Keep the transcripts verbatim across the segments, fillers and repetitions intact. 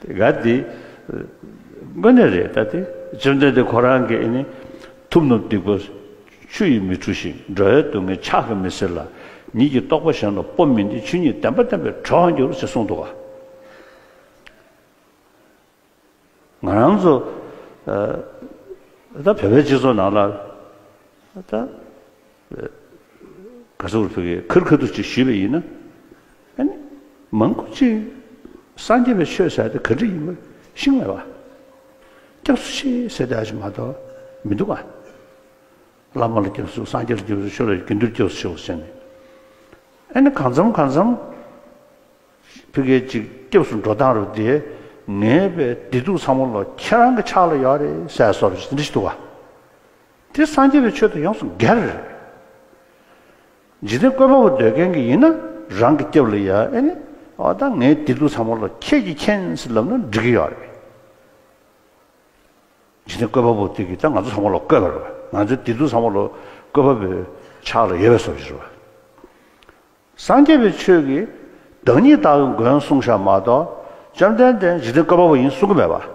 དེ་ག་དེ་དངོས་གནས་རེད། ད་དེ་བཅོམ་ལྡན་འདས་ཁོ་རང་གིས་ཨ་ནི་ཐུབ་རྣམས་སྡིག་པ་ཆུ་ཡིས་མི་འཁྲུ་ཞིང་། འགྲོ་བའི་སྡུག་བསྔལ་ཕྱག་གིས་མི་སེལ་ལ། ཉིད་ཀྱི་རྟོགས་པ་གཞན་ལ་སྤོ་མིན་ཏེ། ཆོས་ཉིད་བདེན་པ་བསྟན་པས་གྲོལ་བར་འགྱུར་ཞེས་གསུངས་འདུག་ག་ང་རང་ཚོ་ཨ་ད་བོད་པའི་སྤྱི་ཚོགས་ནང་ལ་ད་ག་ཚོད་ཕ་གི་ཁེར་ཁེར་དུ་ཅིག་ཞུས་པ་ཡིན་ན། ཨ་ནི་མང་པོ་ཅིག་སངས་རྒྱས་པའི་ཆོས་ཟེར་དེ་ག་འདྲ་ཡིན་པ་ཤེས་མེད་པ། སྐྱབས་སུ་མཆི་ཟེར་དེ་ཨ་ཅིག་མ་གཏོགས་མི་འདུག་ག་བླ་མ་ལ་སྐྱབས་སུ། སངས་རྒྱས་ལ་སྐྱབས་སུ། ཆོས་ལ་དགེ་འདུན་སྐྱབས་སུ་མཆིའོ་ཟེར་ནས། ཨ་ནི་གང་འཚམ་གང་འཚམ་ཕ་གིར་ཅིག་སྐྱབས་སུ་འགྲོ་སྟངས་རུ་དེ། ངའི་བའི་བདེ་སྡུག་ཚང་མ་ལོ་ཁྱེད་རང་གི་ཕྱག་ལ་ཡོད་རེད་ཟེར་སོགས་ཅིག་འདི་ཞིག་འདུག་ག་དེ་སངས་རྒྱས་པའི་ཆོས་དང་ཡོངས་སུ་འགལ་རེད། འཇིག་རྟེན་བཀོད་པ་པོ་འདོད་མཁན་གྱི་ཡིན་ན། རང་གི་སྐྱབས་ལ་ཡ་ཨ་ནི་ཨ་ད་ངའི་བདེ་སྡུག་ཚང་མ་ལོ་ཁྱེད་ཀྱིས་མཁྱེན་ཟེར་ལབ་ན་འགྲིག་གི་ཡོད་རེད། འཇིག་རྟེན་བཀོད་པ་པོ་དེ་གིས་ད་ང་ཚོ་ཚང་མ་ལ་བཀོད་པ་རེད་པ། ང་ཚོའི་བདེ་སྡུག་ཚང་མ་ལ་བཀོད་པ་པོའི་ཕྱག་ལ་ཡོད་པའི་བཟོ་ཞིག་རེད་པ། སངས་རྒྱས་པའི་ཆོས་ཀྱི་བདག་ཉིད་བདག་གི་མགོན་གསུངས་བཞག་མ་གཏོགས། བཅོམ་ལྡན་འདས་འཇིག་རྟེན་བཀོད་པ་པོ་ཡིན་གསུང་གི་མེད་པ།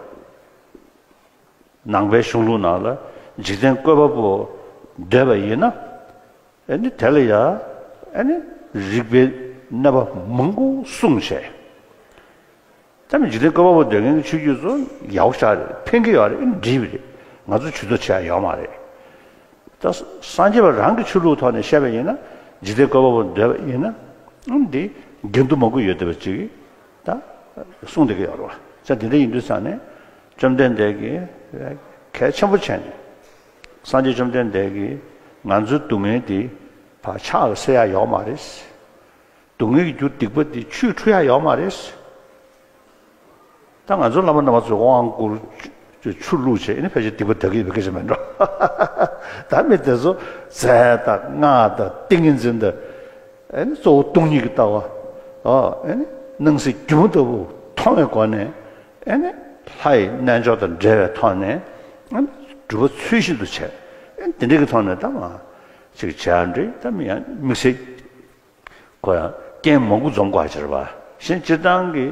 ནང་པའི་གཞུང་ལུགས་ནང་ལ་འཇིག་རྟེན་བཀོད་པ་པོ་འདོད་པ་ཡིན་ན། ཨ་ནི་དེ་ལ་ཡ་ཨ་ནི་རིགས་པའི་གནས་པ་མང་པོ་གསུངས་བྱས། ད་མི་འཇིག་རྟེན་བཀོད་པ་པོ་འདོད་མཁན་གྱི་ཆོས་བརྒྱུད་ཚོ་ཡག་པོ་ཞེ་དྲག་རེད། ཕན་གྱི་ཡོད་རེད། འགྲིག་པ་རེད། ང་ཚོ་ཇུས་གཏོགས་བྱེད་ཡ་ཡོད་མ་རེད། ད་སངས་རྒྱས་པ་རང་གི་ཆོས་ལུགས་ཐོག་ནས་བཤད་པ་ཡིན་ན། འཇིག་རྟེན་བཀོད་པ་པོ་འདོད་པ་ཡིན་ན། ཨང་འདི་འགལ་འདུ་མང་པོ་ཡོད་བསྡད་པ་ཅིག་ད་གསུངས་བསྡད་ཀྱི་ཡོད་རེད་བ། ཙང་དེ་འདྲ་ཡིན་དུས་ཙང་ནས་བཅོམ་ལྡན་འདས་ཀྱིས་གལ་ཆེན་པོ་བྱས་ནས། སངས་རྒྱས་བཅོམ་ལྡན་འདས་ཀྱིས་ང་ཚོའི་སྡུག་བསྔལ་འདི་ཕར་ཕྱག་གིས་སེལ་ཡ་ཡོད་མ་རེད། སྡུག་བསྔལ་གྱི་རྒྱུ་སྡིག་པ་འདི་ཆུས་འཁྲུ་ཡ་ཡོད་མ་རེད། ད་ང་ཚོ་བླ་མ་རྣམ་པ་ཚོས་དབང་བསྐུར་ཆུ་བླུགས་བྱས་ཨ་ནི་ཕལ་ཆེར་སྡིག་པ་དག་གི་ཡོད་པའི་སྐད་ཆ་མིན་འགྲོ། ད་མི་དེ་ཚོ་རྫས་དང་སྔགས་དང་ཏིང་ངེ་འཛིན་དང་། ཨ་ནི་གཙོ་བོ་སྟོང་ཉིད་ཀྱི་ལྟ་བ། ཨ་ནི་སྣང་སྲིད་སྒྱུ་མ་ལྟ་བུ་མཐོང་བའི་སྒོ་ནས། ཨ་ནི་ལྷ་ཡི་རྣལ་འབྱོར་དང་འབྲེལ་བའི་ཐོག་ནས། ཨ་ནི་སྒྲུབ་པ་ཚུལ་བཞིན་དུ་བྱས། ཨ་ནི་དེ་འདྲ་གི་ཐོག་ནས་ད་མ་ཅིག་བྱས་འདྲི་ད་མི་ཡང་དམིགས་བསལ། ཁོ་ཡང་རྐྱེན་མང་པོ་འཛོམས་དགོས་ཀྱི་རེད་པ། གཞན་སྤྱིར་བཏང་གི་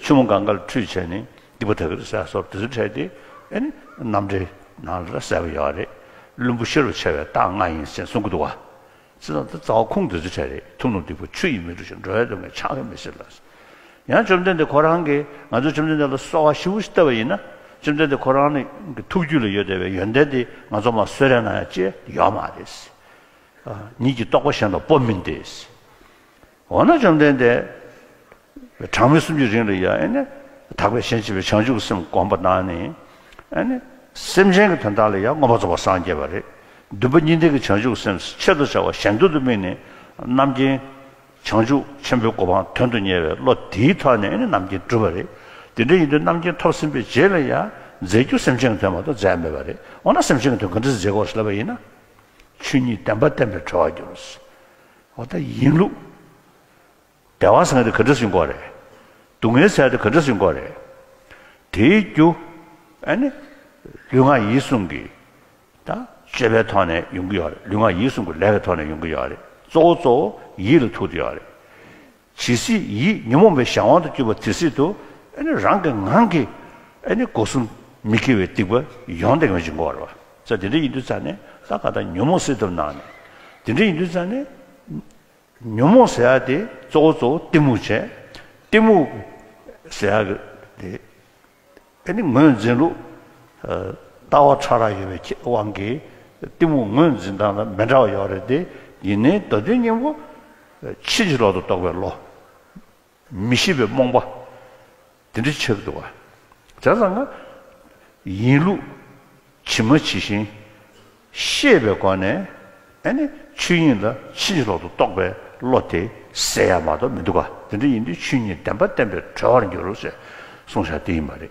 ཆུ་མོ་གང་ག་ལ་ཁྲུས་བྱས་ནས་སྡིག་པ་དག་གི་རེད་ཟེར་སོགས་དེ་ཚོ་འཕྲད་དེ། ཨ་ནི་རྣམ་འགྲེལ་ནང་ལ་གསལ་པོ་ཡོད་རེད། བླུན་པོ་ཤེས་རབ་ཆེ་བའི་རྟགས་ལྔ་ཡིན་ཞེས་གསུང་གི་འདུག་པ། ཅི་ཙམ་དུ་རྩ་བ་ཁུངས་དེ་ཚོ་འཕྲད་རེད། ཐུབ་རྣམས་སྡིག་པ་ཆུ་ཡིས་མི་འཁྲུ་ཞིང་། འགྲོ་བའི་སྡུག་བསྔལ་ཕྱག་གིས་མི་སེལ་ལ། ཡང་བཅོམ་ལྡན་འདས་ཁོ་རང་གིས་ང་ཚོས་བཅོམ་ལྡན་འདས་ལ་གསོལ་བ་ཞིབ་པོ་ཞིག་བཏབ་པ་ཡིན་ན། བཅོམ་ལྡན་འདས་ཁོ་རང་ནི་གི་ཐུགས་རྒྱུད་ལ་ཡོད་བསྡད་པའི་ཡོན་ཏན་དེ་ང་ཚོ་མར་གསོལ་རས་གནང་ཡ་ཅི་ཡོད་མ་རེད། ཉིད་ཀྱི་རྟོགས་པ་གཞན་ལ་སྤོ་མིན་ཏེ། འོ་ན་བཅོམ་ལྡན་འདས་གྲངས་མེད་གསུམ་གྱི་རིང་ལ་ཡང་ཨེ་ནི་དག་པའི་ཞེན་བྱེད་པའི་བྱང་ཆུབ་སེམས་སྒོམ་པ་གནང་ནས། ཨེ་ནི་སེམས་ཅན་གྱི་དོན་དག་ལ་ཡང་མངོན་པར་རྫོགས་པར་སངས་རྒྱས་པ་རེད། འདུན་པ་གཉིས་ལྡན་གྱི་བྱང་ཆུབ་སེམས་ཆེད་དུ་བྱ་བ་གཞན་དོན་དུ་དམིགས་ནས་རྣམ་མཁྱེན་བྱང་ཆུབ་ཆེན་པོའི་གོ་འཕང་དོན་དུ་གཉེར་བའི་བློ་དེའི་ཐོག་ནས་ཨེ་ནི་རྣམ་མཁྱེན་གྲུབ་པ་རེད། དེ་འདྲ་ཡིན་དུས་རྣམ་མཁྱེན་ཐོབ་ཟིན་པའི་རྗེས་ལ་ཡང་མཛད་རྒྱུ་སེམས་ཅན་གྱི་དོན་མ་གཏོགས་མཛད་མེད་པ་རེད། འོ་ན་སེམས་ཅན་གྱི་དོན་ག་འདྲ་ཞིག་མཛད་དགོས་ཟེར་ལབ་པ་ཡིན་ན། ཆོས་ཉིད་བདེན་པ་བསྟན་པས་གྲོལ་བར་འགྱུར། འོ་ད་ཡིན་ལུགས། བདེ་བ་ཟེར་མཁན་དེ་ག་འདྲ་ཞིག་དགོས་རེད། སྡུག་བསྔལ་ཟེར་དེ་ག་འདྲ་ཞིག་དགོས་རེད། དེའི་རྒྱུ། ཨ་ནི། ལུས་ངག་ཡིད་གསུམ་གྱི། ད་སྤྱོད་པའི་ཐོག་ནས་ཡོང་གི་ཡོད་རེད། ལུས་ངག་ཡིད་གསུམ་གྱི་ལས་ཀྱི་ཐོག་ནས་ཡོང་གི་ཡོད་རེད། གཙོ་བོ་གཙོ་བོ་ཡིད་ལ་ཐུག་བསྡད་ཡོད་རེད། ཇི་སྲིད་ཡིད་ཉོན་མོངས་པའི་གཞན་དབང་དུ་གྱུར་པ་དེ་སྲིད་དུ། ཨ་ནི་རང་གི་ངང་གིས། ཨ་ནི་སྒོ་གསུམ་མི་སྐྱེ་བའི་སྡིག་པ་ཡོང་བསྡད་མཁན་ཞིག་དགོས་རེད་པ། ཙང་དེ་འདྲ་ཡིན་དུས་ཙང་ནས་ད་ག་ད་ཉོན་མོངས་སེལ་ཐབས་གནང་ནས། དེ་འདྲ་ཡིན་དུས་ཙང་ནས། ཉོན་མོངས་ཟེར་ཡ་དེ་གཙོ་བོ་གཙོ་བོ་གཏི་མུག་བྱས། གཏི་མུག་ཟེར་ཡ་དེ་ཨ་ནི་ངོས་འཛིན་ལུགས། ལྟ་བ་ཕྲ་རགས་ཡོད་པའི་དབང་གིས་གཏི་མུག་ངོས་འཛིན་སྟངས་ལ་མི་འདྲ་བ་ཡོད་རེད་དེ། ཡིན་ནའི་མདོ་དོན་སྙིང་པོ་ཕྱིན་ཅི་ལོག་ཏུ་རྟོག་པའི་བློ། མི་ཤེས་པའི་རྨོངས་པ། དེ་འདྲ་ཆགས་འདུག་བ། བྱས་ཙང་ང་ཡིན་ལུགས་ཇི་མ་ཇི་བཞིན་ཤེས་པའི་སྒོ་ནས། ཨ་ནི་ཆོས་ཉིད་ལ་ཕྱིན་ཅི་ལོག་ཏུ་རྟོག་པའི་བློ་དེ་ཟད་ཡ་མ་གཏོགས་མི་འདུག་ག་དེ་འདྲ་ཡིན་དུས་ཆོས་ཉིད་བདེན་པ་བསྟན་པས་གྲོལ་བར་འགྱུར་ཞེས་གསུངས་བཞག་དེ་ཡིན་པ་རེད།